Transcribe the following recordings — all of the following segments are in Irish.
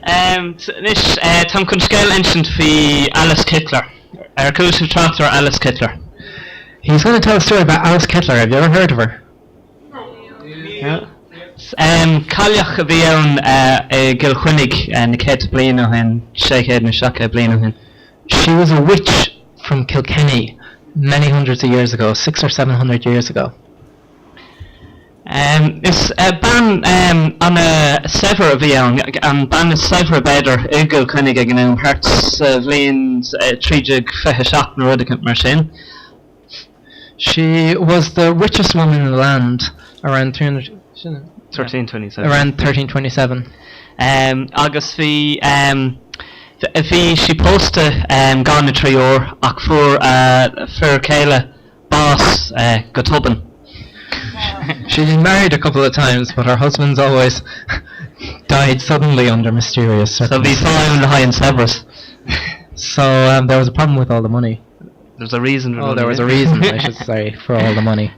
Anois, táim chun scéal a insint faoi Alice Kyteler. Ar chuala sibh trácht ar Alice Kyteler? He's going to tell a story about Alice Kyteler. Have you ever heard of her? Cailleach a bhí ann i gCill Chainnigh na céadta bliain ó shin, 600 nó 700 bliain ó shin. She was a witch from Kilkenny many hundreds of years ago, 6 or 700 years ago. Is bean an-saibhir a bhí ann, an bean is saibhre b'fhéidir i gCill Chainnigh ag an am, thart sa bhliain 1327 nó rud eicínt mar sin. She was the richest woman in the land around 300, 1327. Around 1327. Agus bhí, bhí sí pósta dhá nó trí uair ach fuair a fear céile bás go tobann. She'd been married a couple of times but her husbands always died suddenly under mysterious So bhí circumstances. fáth ann le haghaidh an saibhreas. So there was a problem with all the money. There's a reason for Oh, there was a reason, I should say, for all the money.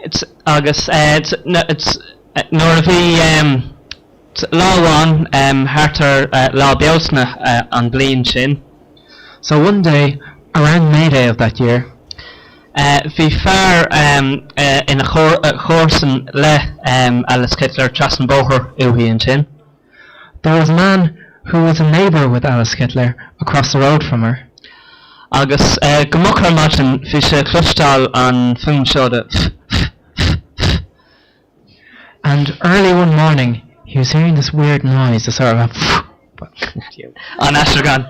It's agus it's nuair a bhí lá amháin thart ar Lá Bealtaine an bliain sin. So one day, around May Day of that year. Bhí fear ina chomharsan le Alice Kyteler trasna an bóthar uaithi ansin. There was a man who was a neighbour with Alice Kyteler across the road from her. Agus go moch ar maidin bhí sé ag cloisteáil an fuaim seo de f f f f. And early one morning he was hearing this weird noise, a sort of a f An aistriúchán.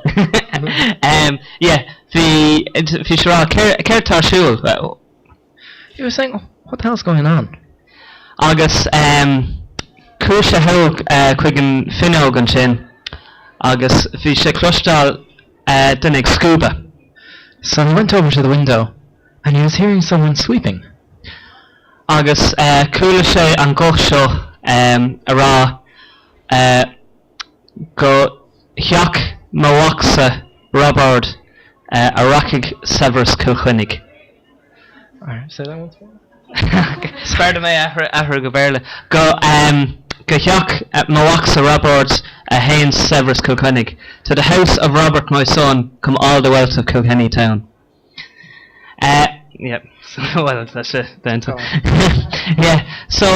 Yeah, bhí bhí sé ag rá céard tá ar siúl? He was saying, what the hell's going on? Agus chuaigh sé thall chuig an fuinneog ansin agus bhí sé ag cloisteáil duine ag scuabadh. So he went over to the window and he was hearing someone sweeping. Agus chuala sé an guth seo ag rá Go theach mo mhacsa Roibeárd a rachaidh saibhreas Chill Chainnigh. Say that once more. Is fearr dom é a athrú go Béarla. Go go theach mo mhacsa Roibeárd a théann saibhreas Chill Chainnigh. To the house of Robert my son come all the wealth of Kilkenny town. Yeah, so well tá sé déanta. Yeah, so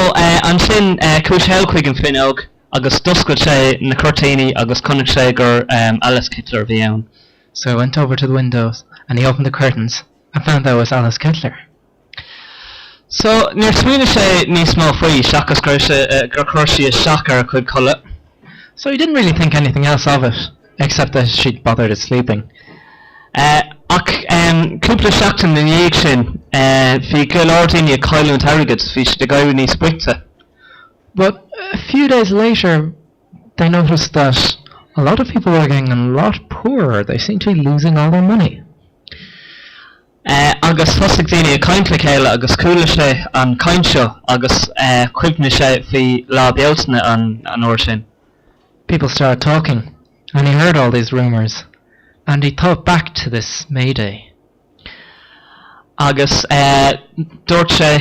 ansin chuaigh sé chuig an fuinneog agus d'oscail sé na cuirtíní agus chonaic sé gur Alice Kyteler a bhí ann. So he went over to the windows and he opened the curtains and found that it was Alice Kyteler. So níor smaoinigh sé níos mó faoi seachas go raibh sé gur chuir sí isteach ar a chuid codladh. So he didn't really think anything else of it except that she'd bothered his sleeping. Ach cúpla seachtain ina dhiaidh sin bhí go leor daoine ag cailliúint airgid, bhí siad ag éirí níos boichte. But a few days later they noticed that a lot of people were getting a lot poorer, they seemed to be losing all their money. Agus thosaigh daoine ag caint le chéile agus chuala sé an chaint seo agus chuimhnigh sé faoi Lá Bealtaine an uair sin. People started talking and he heard all these rumours and he thought back to this May Day. Agus dúirt sé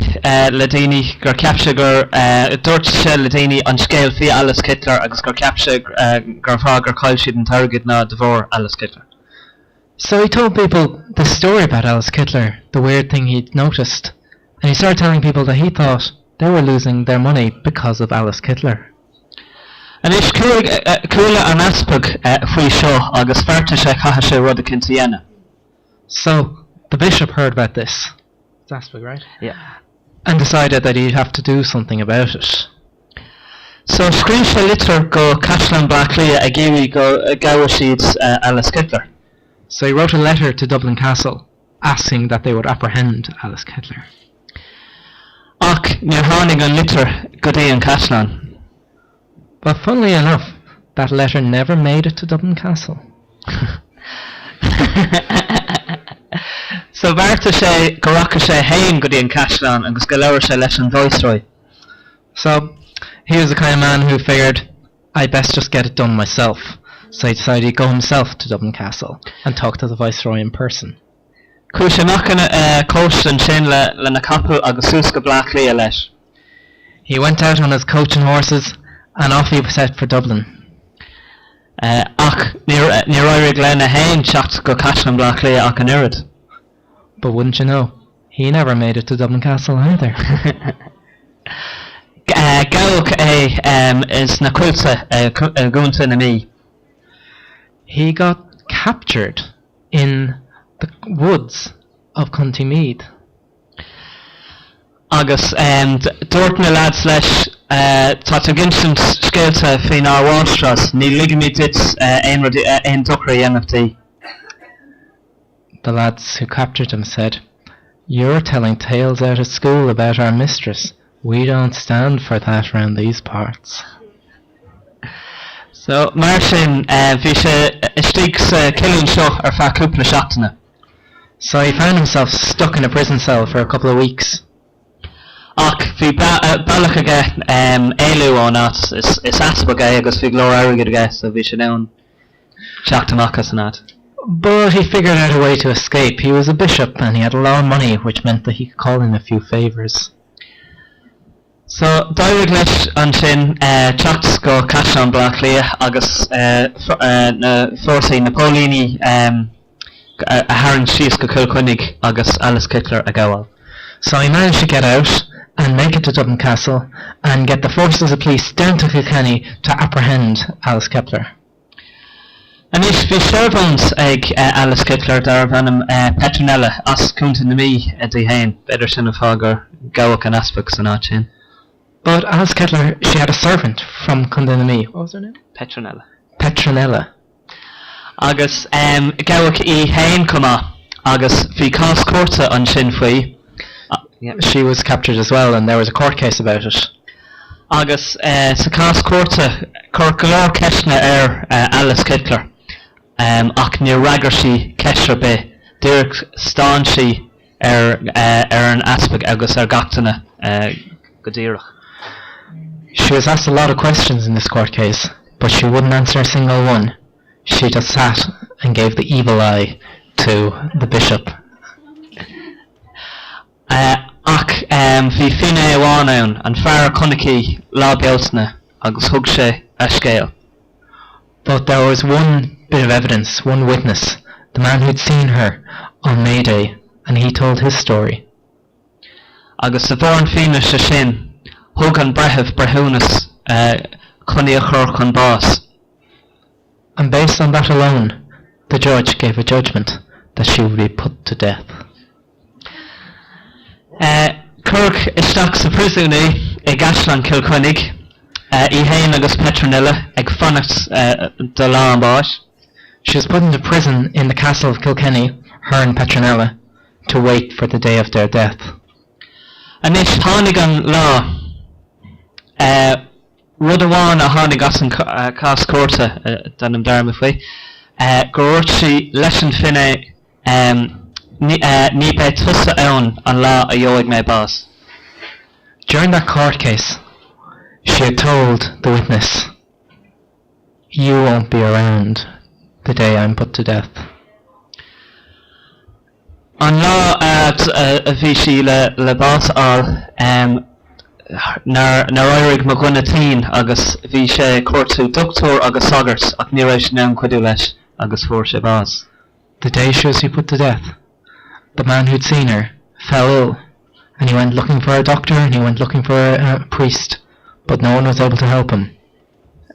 le daoine gur cheap sé gur, dúirt sé le daoine an scéal faoi Alice Kyteler agus gur cheap sé gur fáth gur chaill siad an t-airgead ná de bharr Alice Kyteler. So he told people the story about Alice Kyteler, the weird thing he'd noticed, and he started telling people that he thought they were losing their money because of Alice Kyteler. Anois, chuala an easpag faoi seo agus bheartaigh sé chaithfeadh sé rud eicínt a dhéanamh. So the bishop heard about this, it's easpag, right? Yeah. And decided that he'd have to do something about it. So scríobh sé litir go Caisleán Bhaile Átha Cliath ag iarraidh go gabhadh siad Alice Kyteler. So he wrote a letter to Dublin Castle asking that they would apprehend Alice Kyteler. Ach níor tháinig an litir go dtí an caisleán. But funnily enough, that letter never made it to Dublin Castle. So bheartaigh sé go rachadh sé féin go dtí an caisleán agus go labhradh sé leis an Viceroy. So, he was the kind of man who figured, I'd best just get it done myself. So he decided he'd go himself to Dublin Castle and talk to the Viceroy in person. Chuaigh sé amach ina chóiste ansin lena chapall agus suas go Bleá Cliath leis. He went out on his coach and horses and off he set for Dublin. Ach níor éirigh lena fhéin teacht go Caisleán Bhaile Átha Cliath ach an oiread. But wouldn't you know, he never made it to Dublin Castle either. Gabhadh é sna coillte i gContae na Mí. He got captured in the woods of County Meath. Agus dúirt na leaids leis, Tá tú ag insint scéalta faoinár mháistreás, ní ligfimid duit aon rud, aon dochar a dhéanamh di. The lads who captured him said, You're telling tales out at school about our mistress, we don't stand for that round these parts. So, mar sin, bhí sé istigh sa chillín seo ar feadh cúpla seachtaine. So he found himself stuck in a prison cell for a couple of weeks. Ach bhí bealach aige éalú ón áit. Is easpag é agus bhí go leor airgid aige so bhí sé in ann teacht amach as an áit. But he figured out a way to escape. He was a bishop and he had a lot of money which meant that he could call in a few favours. So, d'éirigh leis ansin teacht go Caisleán Bhaile Átha Cliath agus na fórsaí, na póilíní a tharraingt síos go Cill Chainnigh agus Alice Kyteler a ghabháil. So he managed to get out and make it to Dublin Castle and get the forces of police down to Kilkenny to apprehend Alice Kepler. Anois, bhí searbhónt ag Alice Kyteler darbh ainm Petronella, as Contae na Mí di féin. B'fhéidir sin an fáth gur gabhadh an easpag san áit sin. But Alice Kyteler, she had a servant from Contae na Mí. What was her name? Petronella. Petronella. Agus gabhadh í féin chomh maith agus bhí cás cúirte ansin faoi. She was captured as well and there was a court case about it. Agus sa chás cúirte cuireadh go leor ceisteanna ar Alice Kyteler ach níor fhreagair sí ceist ar bith, díreach stán sí ar ar an easpag agus ar gach duine go díreach. She was asked a lot of questions in this court case but she wouldn't answer a single one. She just sat and gave the evil eye to the bishop. Ach bhí finné amháin ann, an fear a chonaic í Lá Bealtaine agus thug sé a scéal. But there was one bit of evidence, one witness, the man who'd seen her on May Day and he told his story. Agus de bharr an fianaise sin, thug an breitheamh breithiúnas chun í a chur chun báis. And based on that alone, the judge gave a judgment that she would be put to death. Cuireadh isteach sa phríosún í i gCaisleán Chill Chainnigh, í féin agus Petronella ag fanacht do lá an bháis. She was put into prison in the castle of Kilkenny, her and Petronella, to wait for the day of their death. Anois, tháinig an lá. Rud amháin a tháinig as an chás cúirte, déanaim dearmad faoi, gur dhúirt sí leis an finné, Ní beidh tusa ann an lá a gheobhaidh mé bás. During that court case, she had told the witness, You won't be around the day I'm put to death. An lá a bhí sí le bás a fháil, nár éirigh mo dhuine tinn agus bhí sé ag cuartú dochtúir agus sagart ach ní raibh siad in ann cuidiú leis agus fuair sé bás. The day she was to be put to death, the man who'd seen her fell ill and he went looking for a doctor and he went looking for a priest but no one was able to help him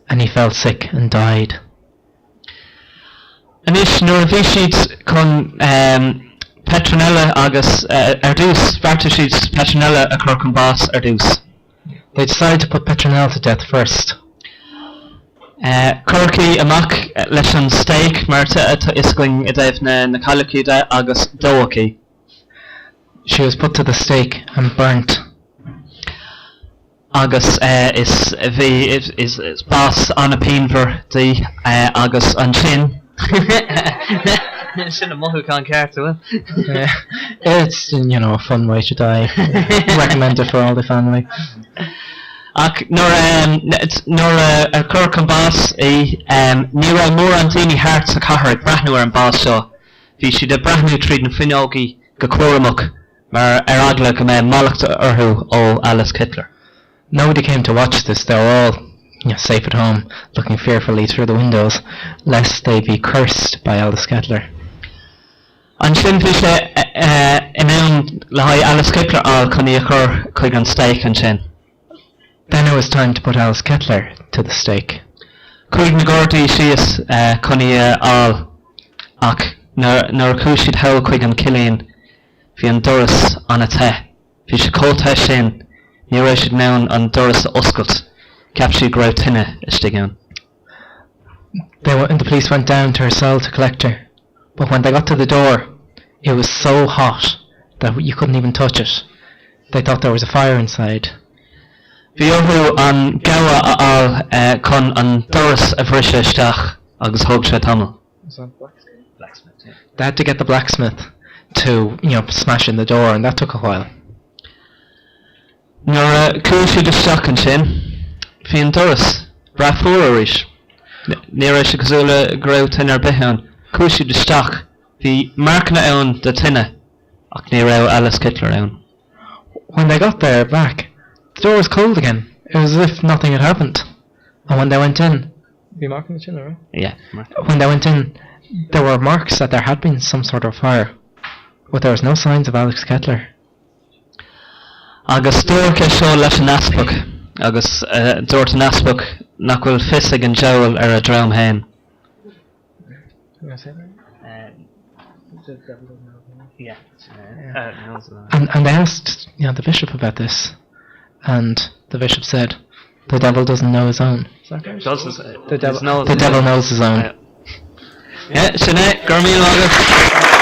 and he fell sick and died. Anois, nuair a bhí siad chun Petronella agus, ar dtús, bheartaigh siad Petronella a chur chun báis ar dtús. They decided to put Petronella to death first. Cuireadh í amach leis an stake, mar atá a fhios againn i dtaobh na cailleachaí de, agus dódh í. She was put to the stake and burnt. agus is bhí is bás an-phianmhar di agus ansin sin an mothúchán ceart an bhfuil? It's you know a fun way to die. Recommend it for all the family. Ach nuair nuair a cuireadh chun báis í ní raibh mórán daoine thart sa chathair ag breathnú ar an bás seo. Bhí siad ag breathnú tríd na fuinneogaí go cúramach mar ar eagla go mbeadh mallacht orthu ó Alice Kyteler. Nobody came to watch this, they were all. you know, safe at home, looking fearfully through the windows, lest they be cursed by Alice Kettler. Ansin bhí sé in am le haghaidh Alice Kyteler a fháil chun í a chur chuig an stake ansin. Then it was time to put Alice Kyteler to the stake. Chuaigh na Gardaí síos chun í a fháil ach nuair a chuaigh siad thall chuig an cillín bhí an doras an-te. Bhí sé chomh te sin ní raibh siad in ann an doras a oscailt, cheap siad go raibh tine istigh ann. They went, the police went down to her cell to collect her, but when they got to the door, it was so hot that you couldn't even touch it. They thought there was a fire inside. Bhí orthu an gabha a fháil chun an doras a bhriseadh isteach agus thóg sé tamall. They had to get the blacksmith to, you know, smash in the door and that took a while. Nuair a chuaigh siad isteach ansin, bhí an doras breá fuar arís. Ní raibh sé cosúil le go raibh tine ar bith ann. Chuaigh siad isteach, bhí marcanna ann de tine ach ní raibh Alice Kyteler ann. When they got there back, the door was cold again. It was as if nothing had happened. And when they went in, bhí marcanna tine, right? Yeah. When they went in, there were marks that there had been some sort of fire, but there was no signs of Alex Kettler. Agus dúradh é seo leis an easpag, agus dúirt an easpag nach bhfuil fios ag an diabhal ar a dhroim féin. And, and they asked you know, the bishop about this, and the bishop said, the devil doesn't know his own. The devil, the devil knows his own. Yeah, sin é, go raibh míle maith agat.